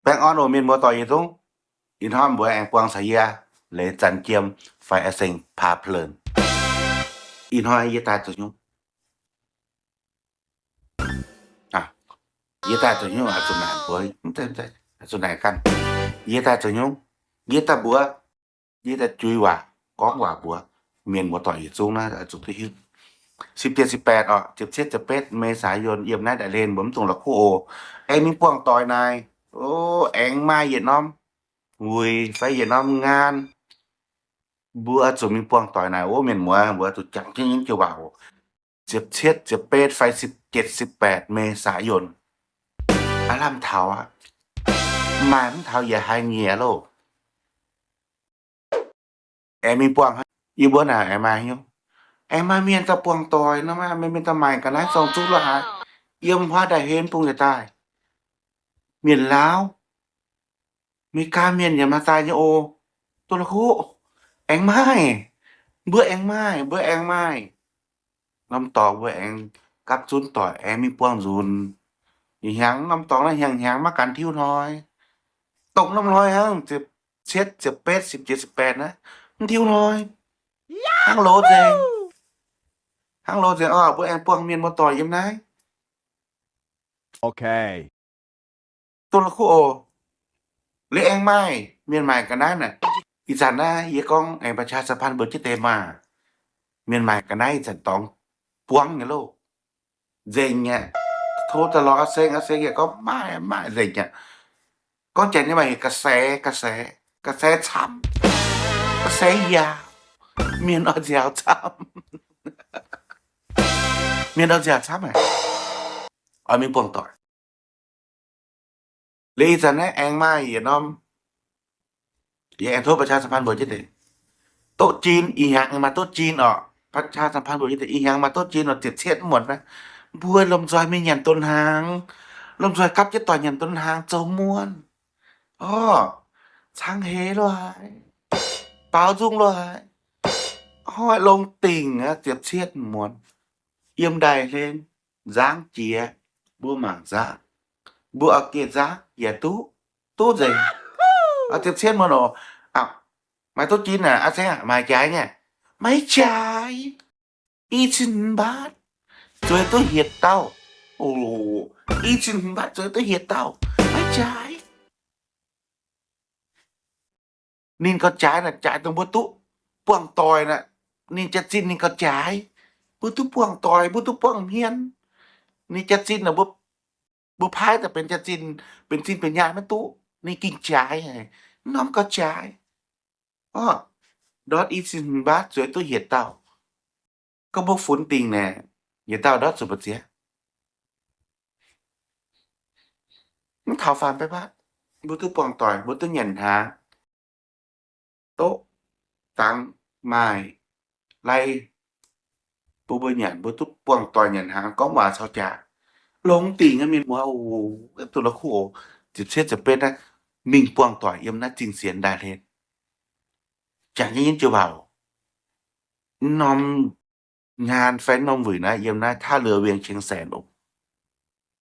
Baengh orn oc mienh muoz doic yietc zungv. Ih hnoi mbuo aengx buangh caux yie Leiz Zanx Jiem fai A'Seng Paa Plenx. Ih hnoi yie daaih zoux hnyouv, yie daaih zoux hnyouv, zuqc naaic mbuox, zuqc naaic ganh, yie daaih zoux hnyouv, yie daaih mbuox, yie daaih juix waac, gorngv waac mbuox mienh muoz doic yietc zungv naaiv zuqc duqv hiuv. สิบเจ็ด สิบแปด orqc, ziepc cietv ziepc betv เมษายน yiem naaiv daaih hlen mbuo mv dungx la'kuqv oc. Aengx mingh buangh doic naaic, o, aengx maaih yietc norm wuic fai yietc norm ngaan, mbuo zuqc mingh buangh doic naaic oc mienh muoz, mbuo zuqc jangx jienv nyei jiu waac oc. Ziepc cietv ziepc betv fai สิบเจ็ด สิบแปด เมษายน aav lamh taux aqv. Maaih mv taux yaac haiz nyieqc loh. Aengx mingh buangh, yie mbuo naaic aengx maaih hnyouv, aengx maaih mienh daaih buangh doic nor, maaih mienh daaih maaic ga'naaiv zorng zuqv lo haaix, yiem huaav daaih hlen bung yietc daaih. Mienh Laauv, Meigaa mienh yaac maaih daaih nyei oc. Duqv la'kuqv, aengx maaih, mbuo aengx maaih, mbuo aengx maaih. Norm dorngx mbuo aengx gapv zunv doic aengx mingh buangh nzunc. Ih hnyangx norm dorngx naaiv hnyangx hnyangx maiv gan tiuv hnoi. Dongh norm hnoi hnangv, ziepc cietv ziepc betv สิบเจ็ด สิบแปด naaiv, mv tiuv hnoi. Hnangv loz nzengc, hnangv loz nzengc orqc, mbuo aengx buangh mienh muoz doic yiem naaiv. Duqv la'kuqv oc. Liuz aengx maaih mienh maaic ga'naaiv naaic. Ih zanc naaiv yie gorngv aengx ประชาสัมพันธ์ mbuo jienv deix maah. Mienh maaic ga'naaiv ih zanc dorngx buangv nyei loh. Nzengc aqv. Tov daaih lorz A'Seng, A'Seng yaac gorngv maaih, maaih nzengc aqv. Gorngv janx nyei maaih heuc กระแส, กระแส, กระแส camv, กระแส yaauc, mienh oix nziaauc camv. Mienh oix nziaauc camv aqv. Oix mingh buangh doic. Liuz ih zanc naaiv aengx maaih yietc norm, yie aengx tov ประชาสัมพันธ์ mbuo jienv deix. Doqv jin, ih hnyangx maaih doqv jin orqc. ประชาสัมพันธ์ mbuo jienv deix, ih hnyangx maaih doqv jin orqc, ziepc cietv mv muonz naaiv, mbuo lomh nzoih mingh nyanc donx hnaangx, lomh nzoih gapv jienv doic nyanc donx hnaangx zoux muonc. Orqc, cangv heix lo haaix, baaux nzung lo haaix, hoic longx dingc aqv, ziepc cietv mv muonz. Yiem ndaaih hlen, nzangv jiex, mbuo mangc nzangv, mbuo oix geh nzangv yaac duqv, duqv nzengc. Ziepc cietv mv muonz oc. Maaih doqv jin aac, A'Seng aac, maaih jaaix nyei? Maiv jaaix. I cin hmz mbaatv zueiz duqv hietc dauh. O, i cin hmz mbaatv zueiz duqv hietc dauh. Maiv jaaix. Ninh gauh jaaix naaic jaaix dongh mbuo duqv buangh doic naaic. Ninh jaax-zinh ninh gauh jaaix. Mbuo duqv buangh doic, mbuo duqv buangh hmien. Ninh jaax-zinh naaic, mbuo paaiv daaih benx jaax-zinh, benx zinh benx nyaanh maiv duqv. Ninh gengh jaaix haic. Mv norm gauh jaaix. Orqc, ndortv i cin hmz mbaatv zueiz duqv hietc dauh. Gorngv mbuo funx dingc naaic, yietc dauh ndortv zuqc mbu'ziex. Mv taux faam beiv mbaatv, mbuo duqv buangh doic, mbuo duqv nyanc hnaangx, doqv dangx maaih lai bun mbuo nyanc, mbuo duqv buangh doic nyanc hnaangx, gorngv waac caux jaax, longx dingc nyei mienh muoz oc. Duqv la'kuqv oc. Ziepc cietv ziepc betv naaiv, mingh buangh doic yiem naaiv zingh sienx ndaaih hlen. Jangx jienv nyei jiu waac, mv norm ngaan fai mv norm wuic naaiv yiem naaiv ท่าเรือเวียงเชียงแสน oc.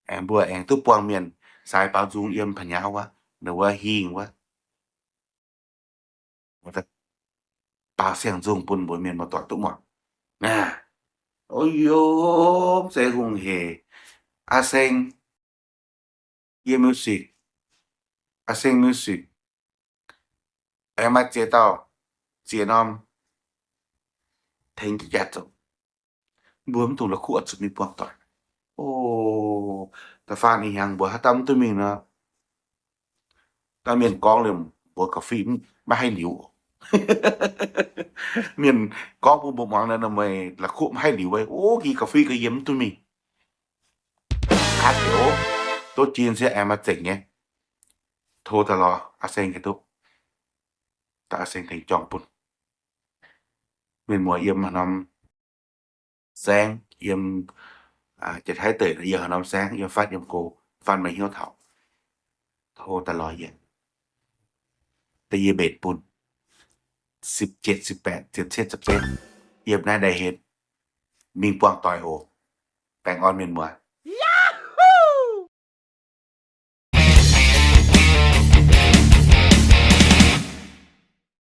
Aengx mbuo aengx duqv buangh mienh saaix baaux nzung yiem พะเยา wuov, ninh wuov hingh wuov, baaux siang-nzung bun mbuo mienh muoz-doic duqv muangx. Aa, o, yiem se hungh hec. Aa Seng, yie music, Aa Seng music, aengx maaih ziex dauh, ziex norm tengx jienv jaax zoux. Mbuo mv dungx la'kuqv oix zuqc mingh buangh doic. O, da'faanh ih hnyangx mbuo haaix dauh mv duqv mingh nor, dauh mienh gorngv liuz mbuox ga'fih maiv haih liuz. Mienh gorngv bun mbuo muangx nor, meih la'kuqv maiv haih liuz, o, gih ga'fih ga'yiem mv duqv mingh. Aa, heuc duqv jin se aengx maaih zengc nyei. Tov daaih lorz Aa Seng ganh duqv, daaih Aa Seng tengx jorng bun. Mienh muoz yiem haaix norm saengv, yiem Janx-Taiv deic, yiem haaix norm saengv, yiem fatv yiem go, fatv meih hnyouv taux, tov daaih lorz yie. Da'yietv mbenc bun, สิบเจ็ด สิบแปด ziepc cietv ziepc betv, yiem naaiv ndaaih hlen, mingh buangh doic oc. Baengh orn mienh muoz.